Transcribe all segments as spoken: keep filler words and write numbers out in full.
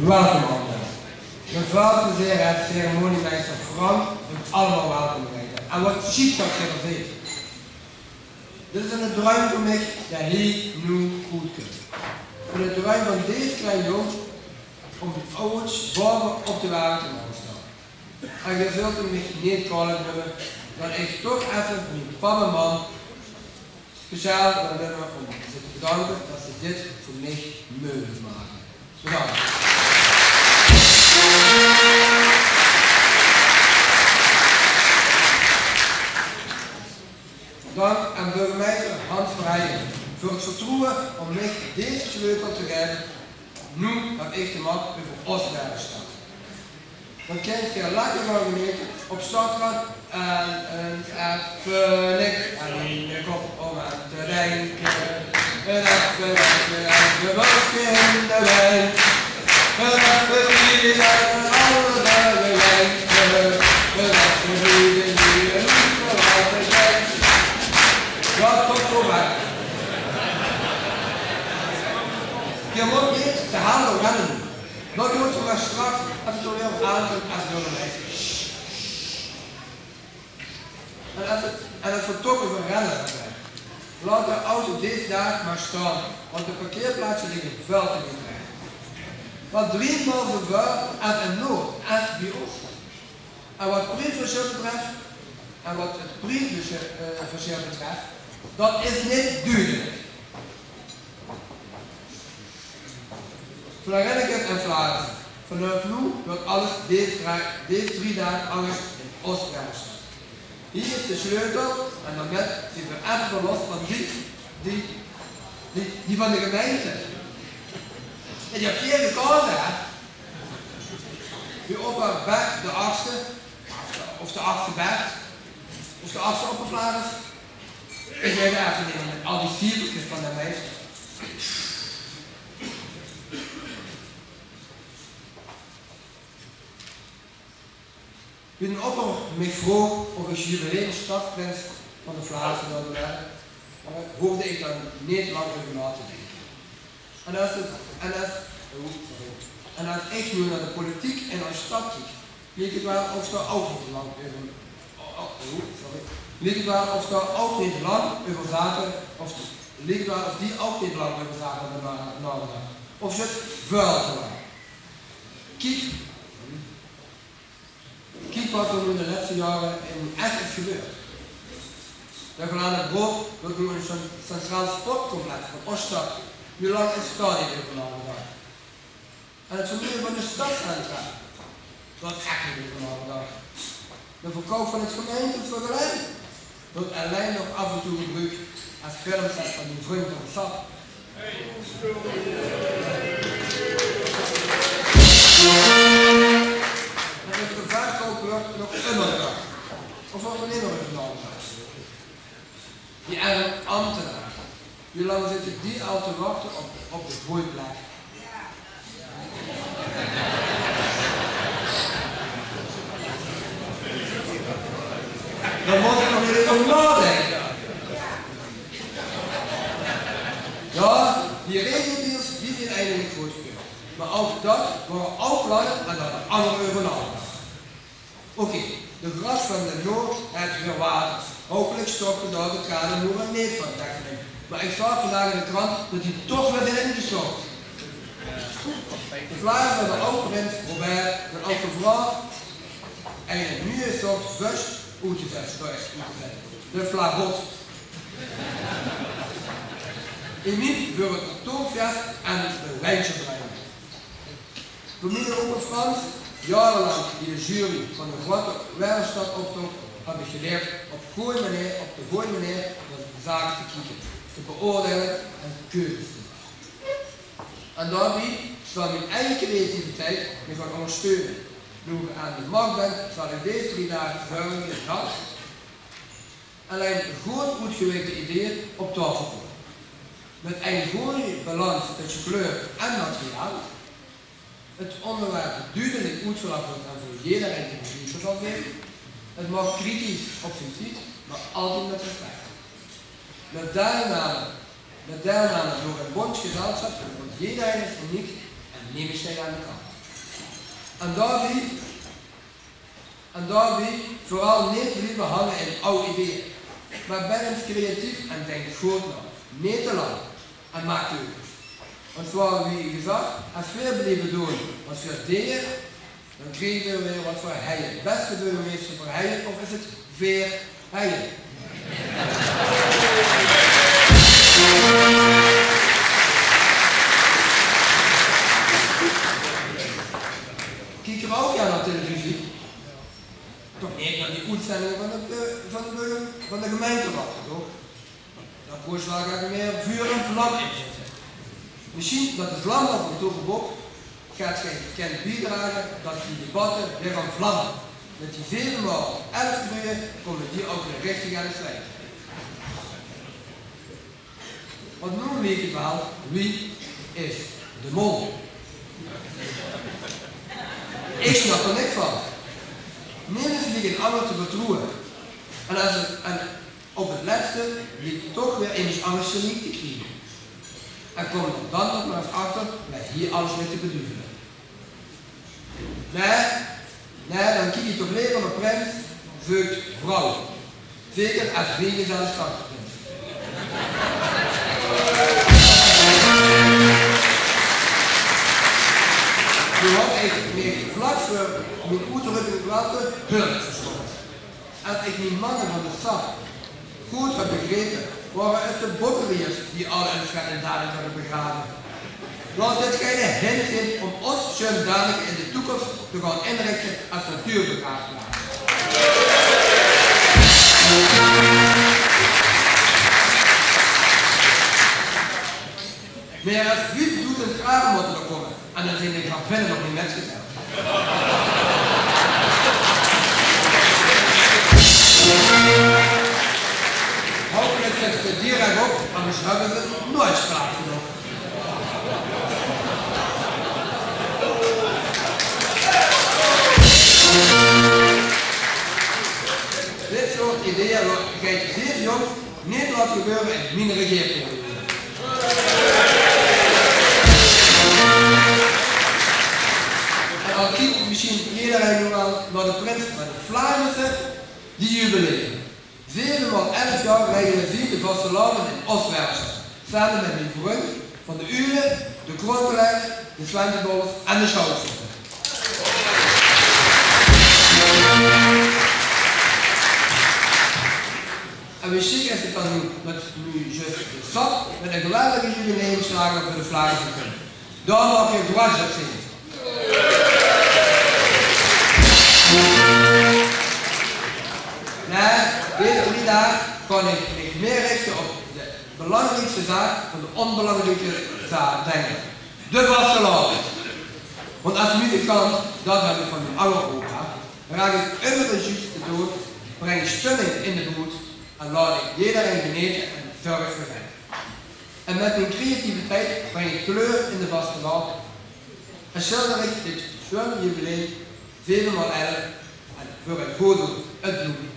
Welkom allemaol. Mien väöl plezeer haet ceremoniemeister Frank uch allemaol welkom te heite. En wat sjiek dat geer d'r zeet. Dit is 'ne druim van mich dae hie noe oetkump. 'Ne druim van dees klein jóng óm ouch bove op de wereld te moge staon. En geer zult 't mich neet kwaolik numme dat ich toch effe mien pap en mam speciaal wil numme óm ze te bedanke dat ze dit veur mich meugelik make. Bedank. Dank aan burgemeister Hans Verheijen veur 't vertroewe óm mich deze sleutel te gaeve. Noe höb ich de mach euver ós werkstad. Dan kint geer lekker gaon genete op zaoterdag en ins effe niks en miene kop óm aan te dinke. En effe lekker en de wolke in de wijn. En effe lieve en alle dagen wenke. En effe lieve die en lieve wat ik denk. Ja, tot zover. Geer mót neet te hel renne. Laot ós mer straks effe door de adem en door de wijs. En es 't, en es v'r 't toch euver renne höbbe, laot de auto dees daag mer staon, want de parkeerplaatse ligke väöl te wied weg. Want driemaol zoväöl es in Noord es bie ós. En wat priesversjil betref, en wat 't priesversjil, eh, versjil betref, dat is neet dudelik. V'r renne en Vlaandere. Vanaaf noe wuuert alles dees drie, dees drie daag angers in ós werkstad. Hie is de sleutel en dan bent geer effe verlos van die, die, die, die van de gemeinte. En die höb geer gekaoze, hè? Wie opper Bert de achtste, of de achtste Bert, of de achtste oppervladers. Ich weit effe neet mit al die siefelkes van de meis. Wie 'n opper mich vroog of ich jubileumsstadsprins van de Vlaamse wilde waere, hoefde ich dao neet lang euver nao te dinke. En es 't, en es, oeh, sorry. En es ich noe nao de politiek in ós stad kiek, liek 't waal of d'r ouch neet lang euver, oh, oh, oeh, sorry. Liek 't waal of d'r ouch neet lang euver zate, of liek 't waal of die ouch neet lang euver zate nao, nao, nao, of zjus väöl te lang. Kiek, Kiek wat d'r noe de lètste jaore in Ech is gebeurd. De Glanen Brook wuuert noe 'n cen-, centraal sportcomplex van ós stad. Wie lang is dao neet euver naogedach? En 't vernuie van de stadscentra, dao is ech neet euver naogedach. De verkoup van 't gemeintehoes van Gelaen wuuert allein nog aaf en toe gebruuk es filmset van die vrunj van de stad. En euver de verkoup wuuert nog ummer gedach. Of wuuert d'r neet mie euver naogedach? Die erm ambtenaar. Wie lang zitte die al te wachte op, op de gooj plek? Dao mós ich nog ins euver naodinke. Ja, die regeldeers, die zeen eigelik good gekeurd. Mer ouch dat waore aw planne en dao haet angere euver naogedach. Oké, de gras van de Noord haet weer water. Hopelik storte dao de Kranen noe neet van Tekkeling. Mer ich zaog vandaag in de krant dat die toch weer zeen ingestort. De Vlaere höbbe ouch prins Robert en ouch de vrouw ein nuuj soort vös oetgezet, dao is oetgezet. De flagot. In Mien veur 't Oktoberfest en de wijnshop drinke. Veur miene opa Frans, jaorelank in de jury van de groeate Werelstad-optoch, höb ich geleerd op gooj meneer, op de gooj meneer nao zake te kieke, te beoordeile en keuzes te make. En daobie zal mien eige creativiteit mich gaon óngersteune. Noe ich aan de mach bön, zal ich dees drie daag zörge dat allein good oetgeweke ideeë op taofel kómme. Mit ein gooj balans tösse kleur en materiaal. 't Óngerwerp dudelik oetgelag wuuert en veur jederein te begripe zal zeen. 't Maag kritisch op zien tied, mer altied mit respect. Mit deilname, mit deilname door ein bónt gezelsjap, want jederein is uniek en nemes steit aan de kant. En daobie, en daobie veural neet blieve hange in aw ideeë. Mer bèn ins creatief en dink good nao. Neet te lang. En maak keuze. Want zoewie gezag, es veer blieve doon wat veer deje, dan kriege veer weer wat veer heie. Bèste burgemeister, veer heie, of is 't veer heie? Kiek geer ouch gaer nao televisie? Toch neet nao die oetzendinge van de, van de, van de gemeinteraod, toch? Dao kós waal get mieë vuur en vlam in zitte. Mesjien dat de Vlammen van Toegebok get kènt biedrage dat die debatte weer gaon vlamme. Mit die zeve maol elf knuie kómme die ouch weer richtig aan de slijt. Want noe liek 't waal, wie is de mol? Ich snap d'r niks van. Nemes liek 'n anger te vertroewe. En es 't, en Op 't lètste bliek toch weer emes angers geliek te kriege. En kóm d'r dan nog mer ins achter wae hie alles mit te beduvele. Nae, nae, dan kiek ich toch lever nao prins zeuk vrouw. Zeker es vrijgezelle stadsprins. Noe haw ich mich vlak veur mien oetroeping waal te hurk versjtop. Es ich die manne van de sap good höb begrepe, waore 't de botteliers die al ins get in Daniël höbbe begrave. Laot dit geine hint zeen óm ós sjoen Daniël in de toekóms te gaon inrichte es natuurbegraafplaats. Mieë es viefdoezend grave mótte d'r kómme. En dan zeen de gravinne nog neet mètgetèld. Hopelik zètte ze direk op, angers höbbe ze noeats plaats genóg. Dit soort ideeë geit zeer jónk neet laote gebeure in mien regeerperiode. En dan kiek mesjien ederein noe waal nao de prins van de Vlaamse, die jubileert. Zeve maol elf jaor reigele zie de vastelaovend in Oostwerster, same mit mien vrun van de Uule, de Krookelaere, de Swentebollers en de Sjouwsjotte. En wie sjiek is 't dan noe dat noe zjus de sap mit 'ne geweldige jubileumsslager veur de Vlaamse kump. Dao maag geer groeats op zeen. Nae, deze drie daag kan ich mich mieë richte op de belangriekste zaak van de ónbelangrieke za-, dinger. De vastelaovend. Want es muzikant, dat höb ich van mien anger opa, raak ich ummer de zjuuste toon, breng sjtumming in de boet en laot ich ederein genete en zörg veur mich. En mit mien creativiteit breng ich kleur in de vastelaovend. En sjilder ich dit sjoen jubileum zeve maol elf en veur ein good doel, 't bloem.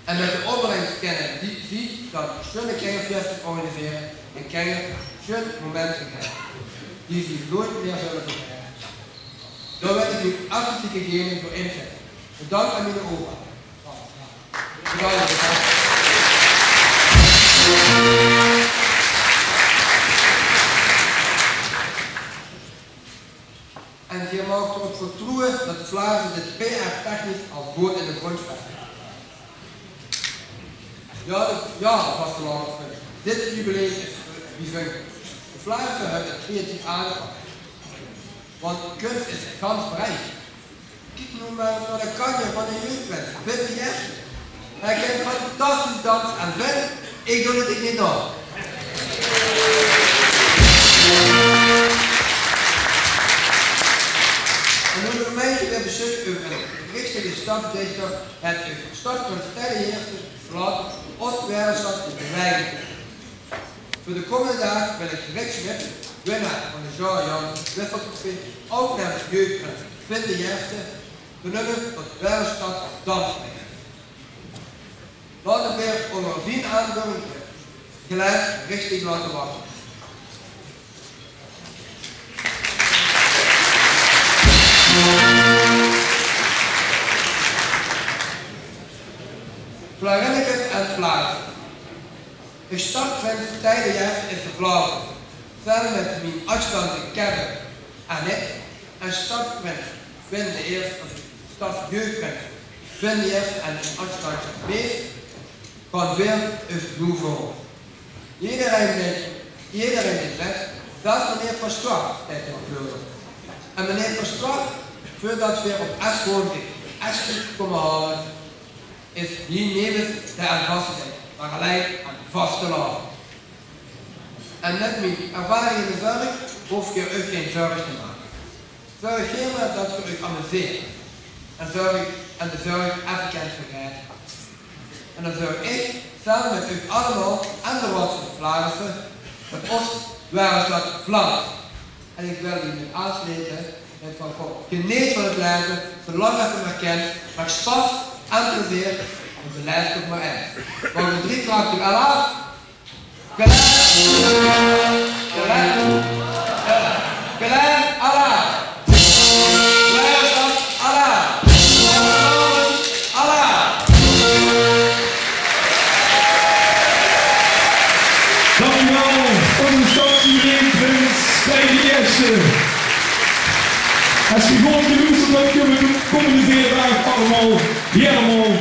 En mit de opbrengs kinne die, die dan sjoene kingerfieëste organisere en kinger sjoen momente höbbe die ze noeats mieë zulle vergaete. Dao wil ich mien artistieke gene veur inzètte. Bedank aan miene opa. Bedank, opa. En geer maag d'rop vertroewe dat de Vlaamse dit P R-technisch al good in de grond sjtaeke. Jao, dus, jao, vastelaovend, dit jubileum is biezunjer. De Vlaamse höbbe 't creatief aangepak. Want kuns is gans breid. Kiek noe mer ins nao de kanjer van de jeugdprins, Wim de Ierste. Hae kint fantastisch danse en Wim, ich doon 't dich neet nao. En noe de gemeinte weer besjik euver 'ne richtige stadsdichter, haet de stadsprins Teddy Heersen besjlaote ós Wereldsjtad in beweging te zètte. Veur de kómmende daag wil ich Rick Smit, winnaar van de Jean Janssen Wisseltrofee, ouch names jeugdprins Wim de Ierste, benumme tot Wereldsjtad Dansprins. Laote veer ónger zien aanveuring de gelaas richtig laote wasse. De sjtadsprins Tijdejeff is de blaoze, same mit mien adsjtante Kevin en ich. En sjtadsprins Vin de Ierste, of sjtadsjeugdprins Vin de Ierste en mien adsjtante Mees gaon veer uch noe veur. Ederein deit, ederein deit bès, zelfs meneer Pastor deit 't veur. En meneer Pastor, veurdat veer op Eschoon de Esgroep kómme haole, is hie nemes de aanwezigheid, mer allein aan vastelaovend. En mit mien ervaring in de zörg hoof geer uch gein zörg te make. Zörg geer mer dat geer uch amuseert. En zörg, en de zörg effe kènt vergaete. En dan zörg ich, same mit uch allemaol en de Raod van de Flaarisse, dat ós Dwergstad vlamt. En ich wil hie mit aafsloete mit van: kom, geneet van 't laeve, zoelang es geer mer kènt, mit sjpas en plezeer, en belaef 't mer ins. Veur de drie krachtig alaaf. Gelaen! Gelaen! Gelaen! Alaaf! Gelaen! Alaaf! Alaaf! Dankjewel, ózze sjtadsjuwelierprins Tij de Ierste. Es geer good geloesterd höb, kómme veer de kómmende veer daag allemaol hielemaol